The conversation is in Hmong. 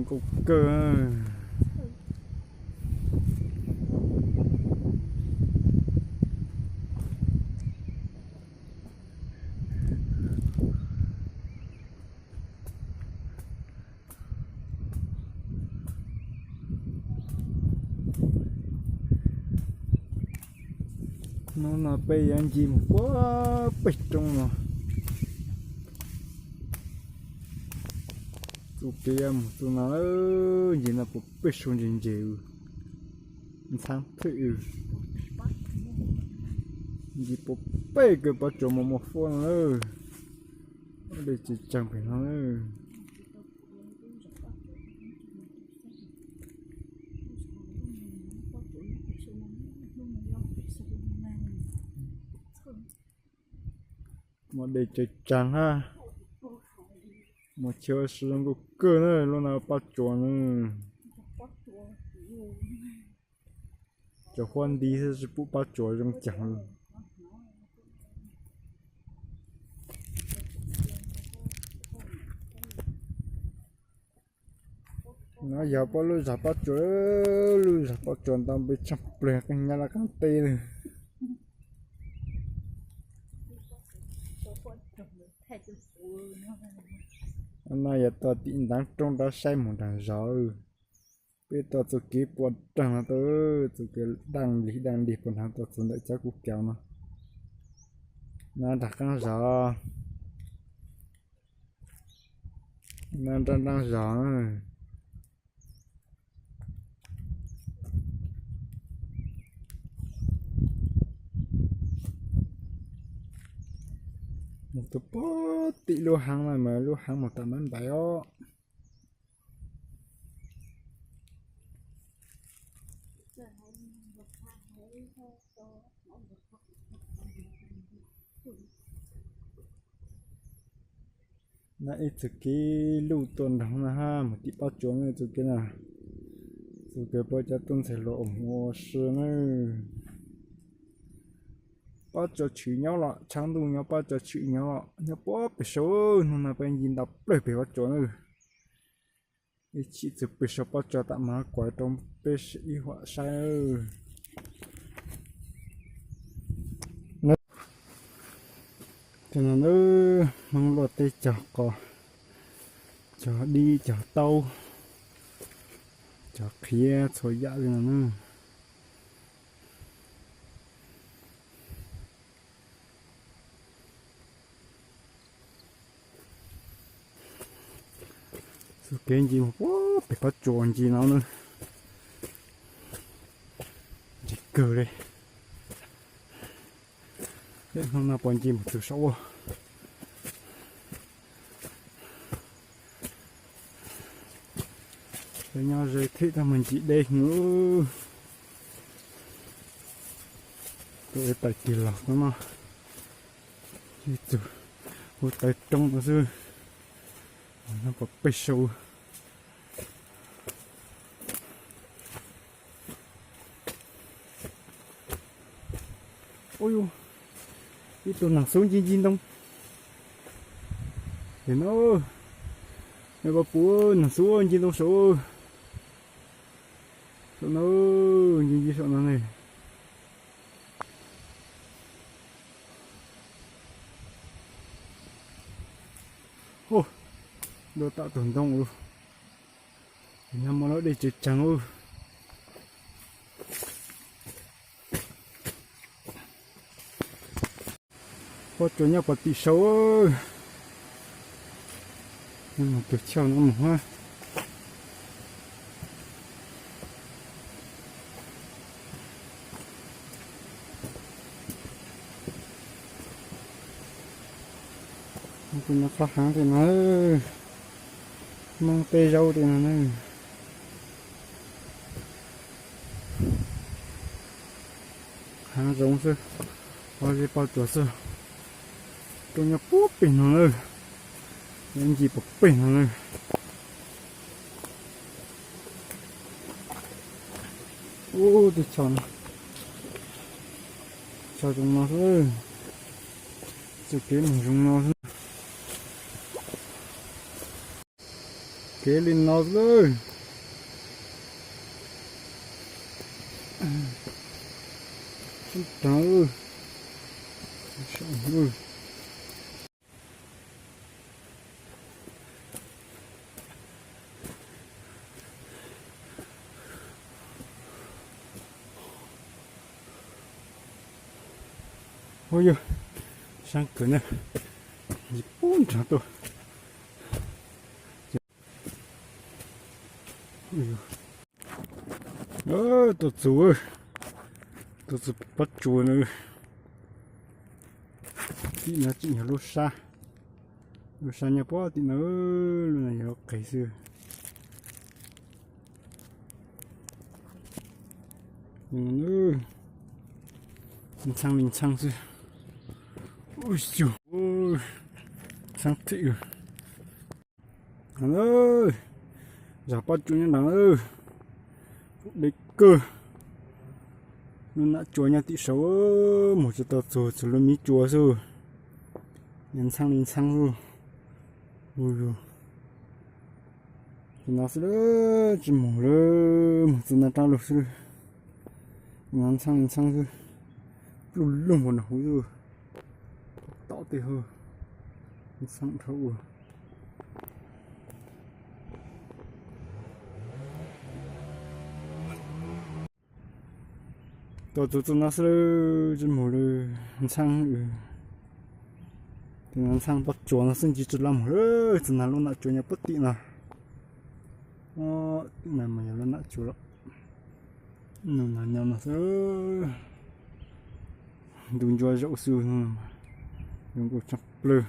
Kub kawg. Hnub no peb yuav ncig mus puag pem roob no. Txoj kev yuav mus txoj no, ncig no puag pem saud ntses ntses, ntxhab thwj, ncig puag pem kawg pob tsuas muaj muaj fuab no. Dej tseem tsaug pem no. Muaj dej tseem tsaug hab. Mus chaw ua si zoo nkauj kawg na, lub no pob tsuas na. Cov huab nti xwb tsis pum pob tsuas zoo caag. No yog puab lub zog pob tsuas, lub zog pob tsuas ntau npe tshaaj plawg, qaab nyab laj qaab teb lawm. No yog tog tim ntaav roob rov saib mus nraag zog. Peb tau txuj kev puag nraag no tau, txuj kev daaj lig daaj lig puag nraag tau txug ntawm cov kuv kaus no. No nraag qaab zog, no nraag nraag zog. Mus txug puag tim lub haav no mas lub haav mus tag mab ntais os. No ib txug kev luj tuaj nraag no hab mus tim pob tsuas na, txug kev no, txug kev puab cov tub ntxhais hluas ua si na. Pob tsuas tshwm nyob los tshav ntuj nyob, pob tsuas tshwm nyob los nyob puag pem saud. Hnub no peb ncig nto plawg pem pob tsuas na. Ib chim txug pem saud pob tsuas tas mas kuas rau peb ib huam saib. Cov no na, Hmoob luaj teb cog qos, cog dib cog taub, cog qhiav txhua yam li no na. Txuj kev ncig mus puag pem pob tsuas ncig no na. Ntse kawg li. Hnub no puas ncig mus txug saum ua. Nyob ze thwm tau mus ncig deb hwv. Tus tawm tig los no, ib tug huv tawv roob no xwb. No puas peg saud. Ub, ib tug naag xub ncig ncig ntoo. Tes no, neb puas pum naag xub ncig ntoo saud. Saum no, ncig ncig saum no ne. Ub, dua tam tus ntoo lawm. Nyob muaj lub dej tseem tsaug. Pob tsuas nyob puag tim saud. Mus tus chauj no mus hab. Tus no qhov haav tim no, Hmoob teb zaub tim no na. Haav zoov xwb, ho ze pob tsuas xwb. Roob nyob puag pem no na, nyob ncig puag pem no na. Ub, tej choj no, choj zoo no xwb, txuj kev mus zoo no xwb. Kev li no xwb lawm. Ua yog, sab kawg na, pub nrag tuaj. Tuaj txug, tuaj txug pob tsuas na. Tim no tseem yog lub sab, lub sab nyob puag tim no, lub no yog lub qes xwb. Ntxhab li ntxhab xwb. Ub xyuv, ntxhab thim. Zam pob tsuas nyob nrad, deb kawg. Lub nam tsuas nyob tim saud, mus tsis tau txug, txug lub miv tsuas xwb. Ntxhab li ntxhab xwb. Tus no xwb, tsis mus lawm, mus txog nram rab lug xwb. Ntxhab li ntxhab xwb, pluj lug nkaus nram huv xwb. Tom tej hauv, ntxhab dhau ua. Tuaj txug txog no xwb, tsis mus lawm, ntxhab. Ntxhab pob tsuas no xwb ntshe tsis laj mus lawm, txog nram lub nam tsuas nyob puag tim no. Tim no mas yog lub nam tsuas lawm. Nws nyob no xwb, ntu ncua zaum xwb, zoo nkauj tshaj plaws.